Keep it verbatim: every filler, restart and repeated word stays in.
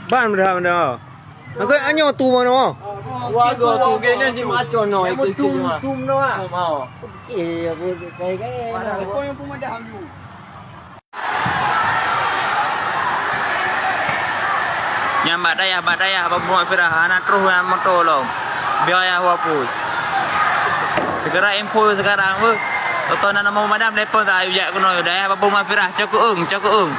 Ban dah, ban dah. Aku anyo tu mana? Wah, go tu gini di maco no, itu tu. Tum no ah. Mau. Eh, apa tu? Kai kai. Itu yang pemuda hamyu. Nyang bak dayah, bak dayah, bak Bunoe Firah, hana troh nyang moto lom. Biar yah wapui. Segera info sekarang, beuh. Toto na nama madam, telepon tak, ayo jak keunoe. Dayah bak Bunoe Firah, cok ueng, cok ueng.